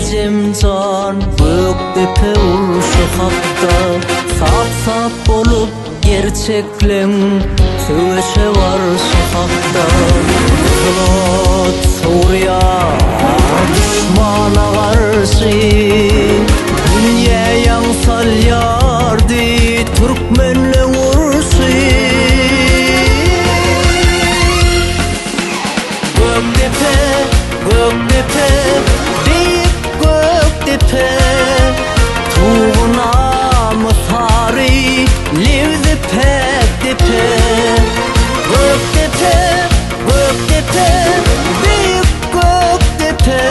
Ejem jan Gökdepe urşy hakda Sap-sap bolup gerçekleň Söweşe barşy hakda Gyzyl ot sowurýar duşmana garşy Dünýä ýaň salýardy türkmenleň urşy Gökdepe, Gökdepe, beýik Gökdepe, Tugunamy sary, lebzi päk depe. Gökdepe, Gökdepe, beýik Gökdepe,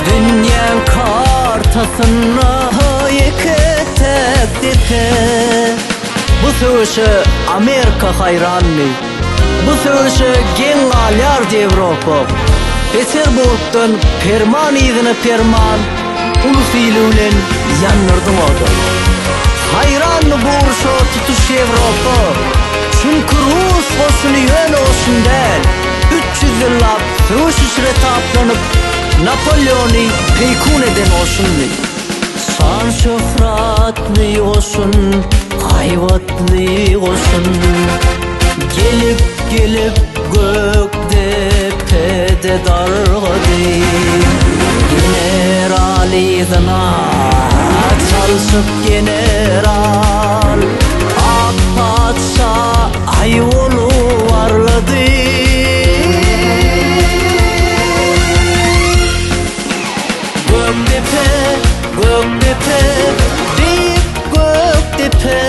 Dünýäň kartasynda ýeke-täk depe. Bu söweşe Amerika haýrandy. Bu söweşe geň galýardy Ýewropa. Peterburgdan perman yzyna perman ulus-ili bilen ýandyrdyň oda. Haýrandy bu urşa tutuş Ýewropa. Çünki rus goşuny ýöne goşun däl, 300 ýyllap söweş içre taplanyp, Napoleony peýkun eden goşundy. Şan-şöhratly goşun, haýbatly goşun Gelip-gelip Gökdepede dargady. General yzyna çalşyp general, Ak patyşa aý bolup arlady. Gökdepe, Gökdepe, beýik Gökdepe,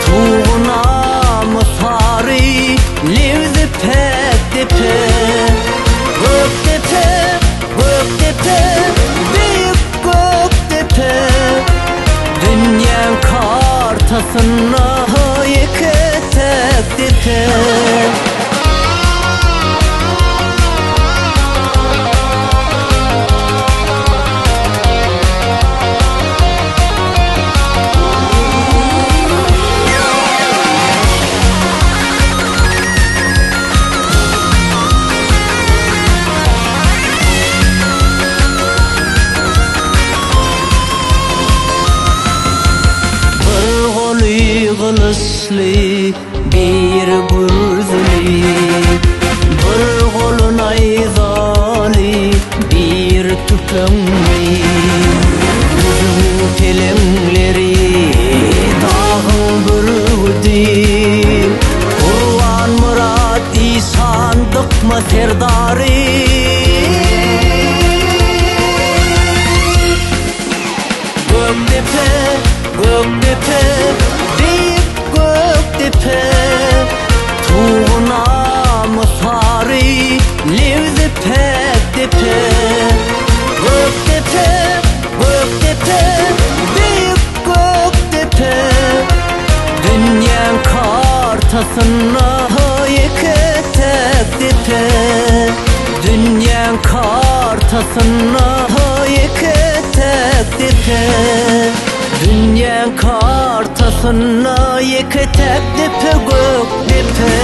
Tugunamy sary, lebzi päk depe. Gökdepe, Gökdepe, beýik Gökdepe, Dünýäň kartasynda ýeke-täk depe. Bir goly gylyçly, Bir gürzüli, bir goly naýzaly, bir tüpeňli. Düzüň peleňleri, dagyň bürgüdi. Gurbanmyrat işan Dykma serdary. Gökdepe, Gökdepe, beýik Gökdepe, Tugunamy sary, lebzi päk depe. Gökdepe, Gökdepe, beýik Gökdepe, Dünýäň kartasynda ýeke-täk depe. Dünýäň kartasynda ýeke-täk depe. Dünýäň kartasynda ýeke-täk depe Gökdepe.